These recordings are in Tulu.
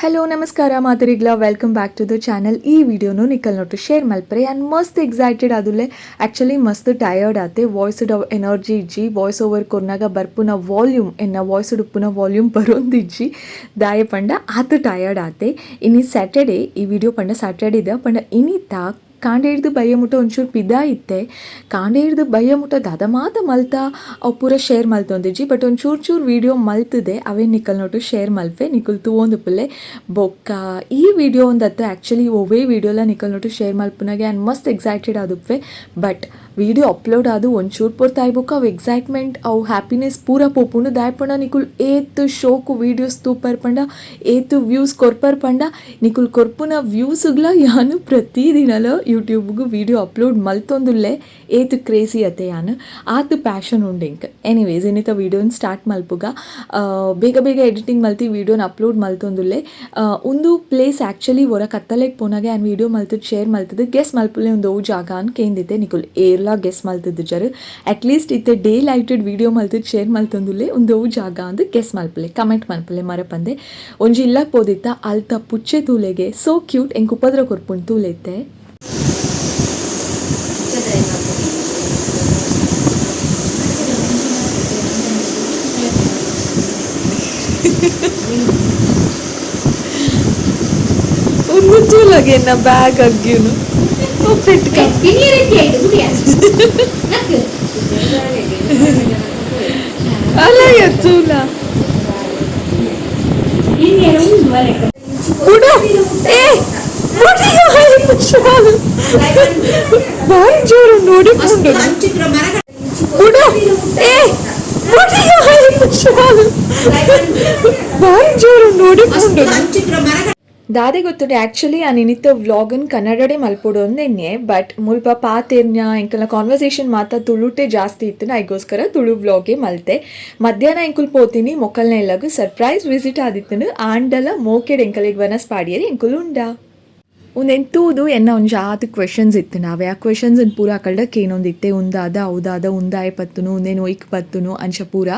ಹಲೋ ನಮಸ್ಕಾರ ಮಾತರಿಗ್ಲ, welcome back to the channel. ಈ ವಿಡಿಯೋನು ನಿಕಲ್ ನೋಟು ಶೇರ್ ಮಲ್ಪರೆ ಆ್ಯಂಡ್ ಮಸ್ತ್ ಎಕ್ಸೈಟೆಡ್ ಆದುಲ್ಲೆ. ಆ್ಯಕ್ಚುಲಿ ಮಸ್ತ್ ಟಯರ್ಡ್ ಆತೆ. ವಾಯ್ಸ್ ಎನರ್ಜಿ ಇಜ್ಜಿ. ವಾಯ್ಸ್ ಓವರ್ ಕೊರ್ನಾಗ ಬರ್ಪುನ ವಾಲ್ಯೂಮ್, ಎನ್ನ ವಾಯ್ಸ್ ಉಪ್ಪುನ ವಾಲ್ಯೂಮ್ ಬರೋಂದಿಜ್ಜಿ. ದಾಯ ಪಂಡ ಆತು ಟಯರ್ಡ್ ಆತೆ. ಇನಿ ಸ್ಯಾಟರ್ಡೆ. ಈ ವಿಡಿಯೋ ಪಂಡ ಸ್ಯಾಟರ್ಡೆ ಪಂಡ ಇನಿತ ಕಾಂಡೆ ಹಿಡ್ದು ಬಯ್ಯ ಮುಟ್ಟ ಒಂಚೂರು ಪಿದಾ ಇತ್ತೆ. ಕಾಂಡೆ ಹಿಡ್ದು ಬಯ್ಯ ಮುಟ್ಟ ದಾದ ಮಾತ ಮಲ್ತ ಅವು ಪೂರ ಶೇರ್ ಮಲ್ತೊಂದಿಜ್ಜಿ. ಬಟ್ ಒಂಚೂರು ಚೂರು ವೀಡಿಯೋ ಮಲ್ತದೆ, ಅವೇ ನಿಕಲ್ ನೋಟು ಶೇರ್ ಮಲ್ಪೆ. ನಿಕುಲ್ ತೂವೊಂದುಪ್ಪುಲೆ. ಬೊಕ್ಕ ಈ ವಿಡಿಯೋ ಒಂದತ್ತು ಆ್ಯಕ್ಚುಲಿ ಒವ್ವೇ ವಿಡಿಯೋಲ ನಿಕಲ್ ನೋಟು ಶೇರ್ ಮಲ್ಪುನಾಗೆ ಆ್ಯಂಡ್ ಮಸ್ತ್ ಎಕ್ಸೈಟೆಡ್ ಆದುಪ್ಪೆ. ಬಟ್ ವಿಡಿಯೋ ಅಪ್ಲೋಡ್ ಆದು ಒಂಚೂರು ಪೊರ್ತು ಆಯ್ಬೊಕ್ಕ ಅವು ಎಕ್ಸೈಟ್ಮೆಂಟ್, ಅವು ಹ್ಯಾಪಿನೆಸ್ ಪೂರ ಪೋಪುಂಡು. ದಾಯೆ ಪಂಡ ನಿಕುಲ್ ಏತ್ ಶೋಕು ವೀಡಿಯೋಸ್ ತೂಪರ್ ಪಂಡ, ಏತ್ ವ್ಯೂಸ್ ಕೊರ್ಪರ್ ಪಂಡ, ನಿಕುಲ್ ಕೊರ್ಪುನ ವ್ಯೂಸ್ಗ್ಲ ಯಾನು ಪ್ರತಿದಿನಲ ಯೂಟ್ಯೂಬ್ಗೆ ವಿಡಿಯೋ ಅಪ್ಲೋಡ್ ಮಲ್ತೊಂದುಲ್ಲೆ. ಏತ್ ಕ್ರೇಜಿ ಅತ್ತೆ ಯಾನು, ಆತ್ ಪ್ಯಾಷನ್ ಉಂಡು ಎಂಕ್. ಎನಿವೇಸ್, ಇನ್ನಿತ ವೀಡಿಯೋನ ಸ್ಟಾರ್ಟ್ ಮಲ್ಪುಗ. ಬೇಗ ಬೇಗ ಎಡಿಟಿಂಗ್ ಮಲ್ತಿ ವೀಡಿಯೋನ ಅಪ್ಲೋಡ್ ಮಲ್ತೊಂದುಲ್ಲೆ. ಒಂದು ಪ್ಲೇಸ್ ಆ್ಯಕ್ಚುಲಿ ಒರ ಕತ್ತಲೆಗೆ ಪೋನಾಗ ಆ್ಯಂಡ್ ವೀಡಿಯೋ ಮಲ್ತದ್ ಶೇರ್ ಮಲ್ತದ್ದು. ಗೆಸ್ ಮಲ್ಪುಲೆ ಒಂದು ಅವು ಜಾಗ ಅಂತ ಕೇಂದಿತ್ತೆ. ನಿಕುಲ್ ಏರ್ಲಾ ಗೆಸ್ ಮಲ್ತದ್ದು ಜರ್. ಅಟ್ಲೀಸ್ಟ್ ಇತ್ತೆ day lighted video ಮಲ್ತದ್ ಶೇರ್ ಮಲ್ತೊಂದುಲ್ಲೆ. ಒಂದು ಅವು ಜಾಗ ಅಂದ್ ಗೆಸ್ ಮಲ್ಪುಲೆ, ಕಮೆಂಟ್ ಮಲ್ಪುಲೆ ಮರಪಂದೆ. ಒಂಜಿ ಇಲ್ಲಕ್ ಪೋದಿತ್ತ, ಅಲ್ತ ಪುಚ್ಚೆ ತೂಲೆಗೆ, ಸೋ ಕ್ಯೂಟ್. ಎಂಕ್ ಉಪದ್ರ ಕೊರ್ಪುಂಡು ತೂಲೆತ್ತೆ. ಒಂದು ತೂಲಗೆ ಎನ್ನ ಬ್ಯಾಗ್ ಅಗ್ಗಿನು ಪೆಟ್ಕ. ಅಲ್ಲ, ತೂಲ ಬುಡು. ಏ ಬುಡಿ, ಬಾರಿ ಜೋರು ನೋಡಿಕೊಂಡು ಬುಡು. ಏ ಬುಡಿ, ಬಾರಿ ಜೋರು ನೋಡಿಕೊಂಡು. ದಾದೆ ಗೊತ್ತುಂಡು, ಆ್ಯಕ್ಚುಲಿ ಆ ನಿನಿತ್ತ ವ್ಲಾಗನ್ ಕನ್ನಡಡೆ ಮಲ್ಪೊಡು ಅಂದೆನ್ನೆ. ಬಟ್ ಮುಲ್ಪ ಪಾತೆರ್ನ ಎಂಕಲ್ನ ಕಾನ್ವರ್ಸೇಷನ್ ಮಾತ ತುಳುಟೆ ಜಾಸ್ತಿ ಇತ್ತು. ಐಗೋಸ್ಕರ ತುಳು ವ್ಲಾಗೇ ಮಲ್ತೆ. ಮಧ್ಯಾಹ್ನ ಎಂಕುಲ್ ಪೋತೀನಿ ಮೊಕ್ಕಲ್ನ ಇಲ್ಲಗು. Surprise visit ಆದಿತ್ತನು. ಆಂಡಲ ಮೋಕೆಡ್ ಎಂಕಲಿಗೆ ವನಸ್ ಪಾಡಿಯರಿ ಎಂಕುಲು ಉಂಡಾ. ಉಂದೆನ್ ತೂದು ಎನ್ನ ಒಂಜಿ ಆತ್ ಕ್ವೆಶನ್ಸ್ ಇತ್ತು. ನಾವೇ ಆ ಕ್ವೆಶನ್ಸ್ ಪೂರ ಅಕಲ್ಡ ಕೇನೊಂದಿತ್ತೆ. ಉಂದಾದ ಹೌದಾದ, ಉಂದಾಯ ಪತ್ತುನು, ಉಂದೇನು ಒಯ್ಕ್ ಪತ್ತುನು ಅಂಚ ಪೂರ.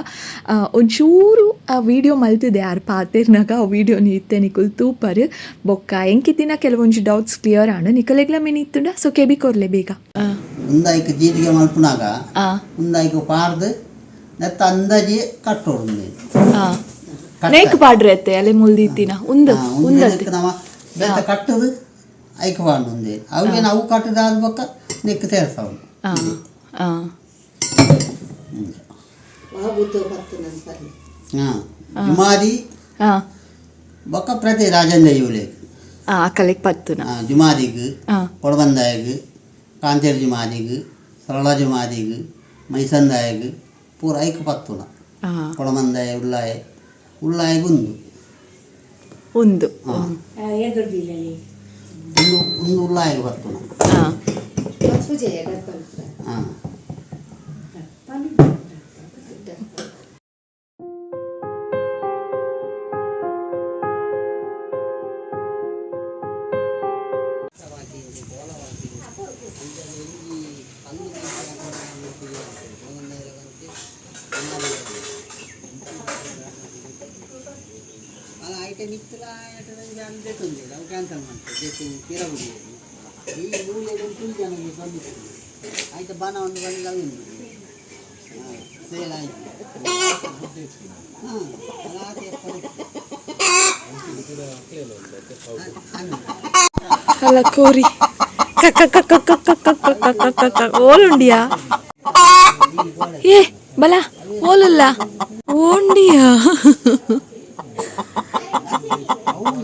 ಒಂಚೂರು ಆ ವಿಡಿಯೋ ಮಲ್ತಿದೆ ಆರ್ ಪಾತೆರ್ನಾಗ. ಆ ವಿಡಿಯೋನಿ ಇತ್ತೆ ನಿಕುಲ್ ತೂಪರ್. ಬೊಕ್ಕ ಎಂಕಿತ್ತಿನ ಕೆಲವೊಂಜಿ ಡೌಟ್ಸ್ ಕ್ಲಿಯರ್ ಆಂಡ್. ನಿಕಲೆಗ್ಲ ಮಿನಿ ಇತ್ತುಂಡ ಸೊ ಕೆಬಿ ಕೊರ್ಲೆ ಬೇಗ. ಉಂದಾಯ್ಕ ಜೀರಿಗೆ ಮಲ್ಪುನಾಗ ಉಂದಾಯ್ಕ ಪಾರ್ದು ನೆತ್ತ ಅಂದಾಜಿ ಕಟ್ಟೋಡು ಉಂದೆ. ನೇಕ್ ಪಾಡ್ರೆ ಅತ್ತೆ ಅಲೆ ಮುಲ್ದಿತ್ತಿನ ಉಂದು ಉಂದತ್ತೆ. ನಮ್ಮ ಬೆತ್ತ ಕಟ್ಟದು ಐಕ್ ಪಾಂಡು ಉಂದೆ. ಅವು ಅವು ಕಟ್ಟದಾದ ಬೊಕ್ಕ ನೆಕ್ ಸೇರ್ಸಾವು. ಹಾಂ, ಜುಮಾದಿ ಬೊಕ್ಕ ಪ್ರತಿ ರಾಜೇಂದ್ರ ಇವುಲೇಗ್. ಅಕಲೆಗ್ ಪತ್ತುನ. ಜುಮಾದಿಗ್, ಕೊಡಬಂದಾಯಗ್, ಕಾಂತೇರ್ ಜುಮಾದಿಗ್, ಸರಳ ಜುಮಾದಿಗ್, ಮೈಸಂದಾಯಗ್ ಪೂರ ಐಕ್ ಪತ್ತುನ. ಕೊಡಮಂದಾಯ, ಉಳ್ಳಾಯ, ಉಳ್ಳಾಯಗ್ ಉಂದು. ಉಂದು. ಉಂದು ಉಂದು ಉಳ್ಳಾಯಗ್ ಪತ್ತುನ. ಹಾಂ. ಅಲ್ಲ, ಐಟೆ ಮಿತ್ತಲ ದೆತ್ತೊಂದು ಅವು ಕ್ಯಾನ್ಸಲ್ ಮಾಡ್ತದೆ. ದೆತ್ತು ಪಿರ ಬುಡಿಯೆರ್. ಈ ಮೂಲೆಡ್ ಒಂದು ತುಳು ಜನ ಬಂದಿತ್ತು. ಐತ ಬನ ಒಂದು ಬಂದು ಅವು ಉಂಡು. ಹಾಂ, ಸೇಲ್ ಆಯ್ತು. ಹಾಂ, ಅದಾತೆ. ಅಲ್ಲ, ಕೋರಿ ಕಕ್ಕ ಕಕ್ಕ ಕಕ್ಕ ಕಕ್ಕ ಕಕ್ಕ ಕಕ್ಕ. ಓಲುಂಡಿಯಾ? ಏ ಬಲ, ಓಲುಲ್ಲ ಓಂಡಿಯಾ?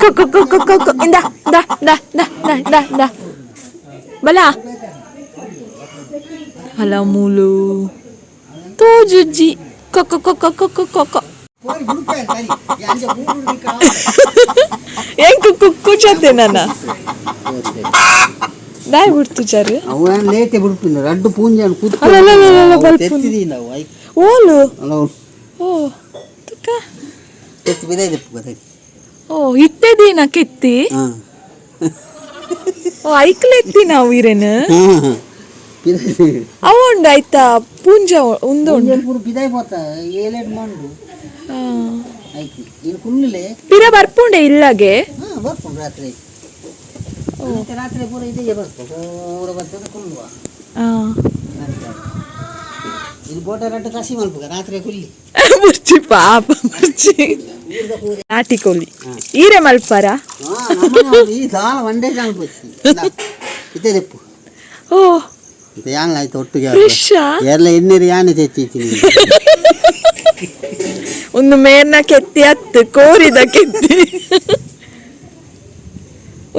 ಕೊಕ್ಕ ಕೊಕ್ಕ ಕೊಕ್ಕ. ಇಂದ the the the the the the ಬಲ. ಅಲ್ಲ, ಮೂಲು ತೋಜುಜ್ಜಿ. ಕೊಕ್ಕ ಕೊಕ್ಕ ಕೊಕ್ಕ ಕೊಕ್ಕ. ಎಂಕ್ ಕುಕ್ಕು ಚತ್ತೆ ನನ್ನ ದಾಯ್ ಬಿಡ್ತು ಚಾರು. ಅವು ಲೇಟೆ ಬಿಡ್ಪಿನ ರಡ್ಡು ಪೂಂಜಾನ್ ಕೂತ್. ಅಲ್ಲ, ಅಲ್ಲ, ಅಲ್ಲ, ಅಲ್ಲ, ಬಲ್ಪುಂಡು. ತೆತ್ತಿದೀನಿ ಅವು ಐಕ್. ಓಲು? ಅಲ್ಲ. ಓ ತುಕ್ಕ. ತೆತ್ತಿ ಬಿದ ಇದೆ ಗೊತ್ತಾಯ್ತು. ಓ, ಇತ್ತೆದೀನ ಕೆತ್ತಿ. ಹಾಂ. ಓ, ಐಕ್ಲೆತ್ತಿ ನಾವು ಇರೇನು. ಹಾಂ. ಅವು ಉಂಡು ಆಯ್ತಾ ಪೂಂಜ ಉಂದು ಉಂಡು. ಪೂರ ಪಿದಾಯಿ ಪೋತ ಏಳೆಡ್ ಮಂಡು. ಆಯ್ತು, ನೀನು ಕುಲ್ಲುಲೆ. ಪಿರ ಬರ್ಪುಂಡೆ ಇಲ್ಲಗೆ? ಹಾ, ಬರ್ಪುಂಡು ರಾತ್ರಿ. ಮತ್ತೆ ರಾತ್ರಿ ಪೂರ ಇದೇ ಬರ್ಪು, ಪೂರ ಬರ್ತದೆ, ಕುಲ್ಲುವ. ಆ. ಇದು ಬೋಟ ರಟ್ಟು ಕಸಿ ಮಲ್ಪುಗ, ರಾತ್ರಿ ಕುಲ್ಲಿ. ಮುರ್ಚಿ, ಪಾಪ ಮುರ್ಚಿ. ನಾಟಿ ಕೋಳಿ ಈರೆ ಮಲ್ಪರ? ಹಾ, ನಮ್ಮನೆ ಈ ದಾಲ ಒಂದೇ ಕಾಣ್ಬೋದು ಇತ್ತೆ ದೆಪ್ಪು. ಓ. ಇತ್ತೆ ಯಾನ್ಲ ಆಯ್ತು ಒಟ್ಟಿಗೆ. ಫ್ರೆಶ್. ಎಲ್ಲ ಎಣ್ಣೀರು ಯಾನೆ ತೆಚ್ಚಿತ್ತೀನಿ. ಒಂದು ಮೇರ್ನ ಕೆತ್ತಿ ಅತ್ತು, ಕೋರಿದ ಕೆತ್ತಿ.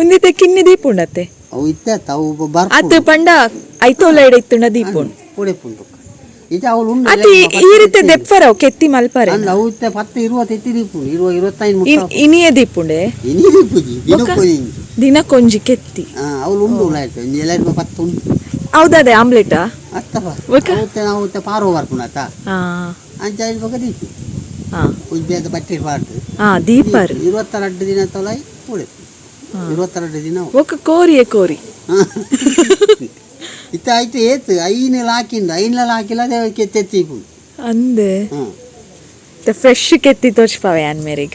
ಒಂದಿತ್ತೆ ಕಿನ್ನಿ ದೀಪುಂಡತ್ತೆ? ಅವು ಇತ್ತೆ ಅತ್ತ, ಅವು ಬರ್ಪು. ಅತ್ತು ಪಂಡ ಐತೋಲ ಇಡ ದೀಪುಂಡು. ಪುಡೆಪುಂಡು ಇತ್ತೆ ಅವಳು ಉಂಡು. ಅತಿ ಈ ರೀತಿ ದೆಪ್ಪರವು ಕೆತ್ತಿ ಮಲ್ಪರೆ. ಅಂದ್ ಅವು ಇತ್ತೆ ಪತ್ತು ಇರುವ ತೆತ್ತಿ ದೀಪುಂಡು, ಇರುವ 25 ಮುಟ್ಟ. ಇನಿಯೇ ದೀಪುಂಡೆ? ಇನಿ ದೀಪುಜಿ, ದಿನಕ್ಕೊಂಜಿ. ದಿನಕ್ಕೊಂಜಿ ಕೆತ್ತಿ. ಹಾ, ಅವಳು ಉಂಡು, ಆಯ್ತು, ಎಲ್ಲರಿಗೂ 10 ಉಂಡು. ಹೌದದೇ ಆಮ್ಲೆಟಾ? ಅತ್ತಪ್ಪ. ಬೊಕ? ಅವತ್ತೆ ನಾವು ಇತ್ತೆ ಪಾರೋ ಬರ್ಪುಂಡತ್ತ. ಹಾ. ಅಂಚ ಐದು ಬೊಕ ದೀಪು. ಹಾ. ಒಂಜಿ ಬೇದ ಬಟ್ಟೆ ಪಾಡ್ದು. ಹಾ, ದೀಪರ್. 22 ದಿನ ತೊಲೈ ಪೂಡೆ, 22 ದಿನ ಅವು. ಒಕ್ಕ ಕೋರಿಯೇ ಕೋರಿ. ಇತ್ತ ಆಯ್ತು, ಏತು ಐನು ಲಾಕಿಂದ ಐನ್ಲ ಲಾಕಿಲ್ಲ, ಅದೇ ತೆತ್ತಿ. ಅಂದೆ. ಹ್ಮ್. ಫ್ರೆಶ್ ಕೆತ್ತಿ ತೋಚ್ಪಾವೆ ಆನ್ ಮೇರೆಗ್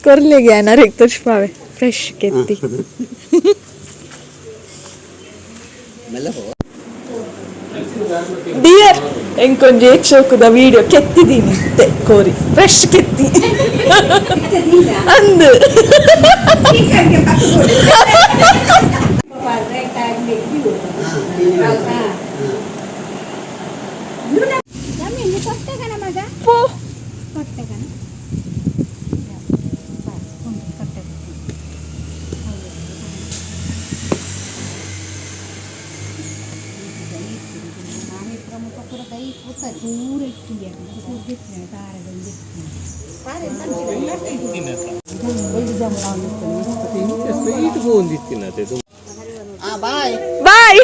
ಕೊರ್ಲೆಗೆ ಅನಾರೆಗ್ ತೋಚ್ಪಾವೆ ಫ್ರೆಶ್ ಕೆತ್ತಿ. ಮೆಲ್ಲ ಪೋ. ಡಿಯರ್, ಎಂಕೊಂಜಿ ಚೌಕದ ವಿಡಿಯೋ ಕೆತ್ತಿದೀನಿ ಇತ್ತೆ, ಕೋರಿ ಫ್ರೆಶ್ ಕೆತ್ತಿ ಅಂದು. ಪೋ. ಆ, ಬಾಯ್. ಬಾಯ್.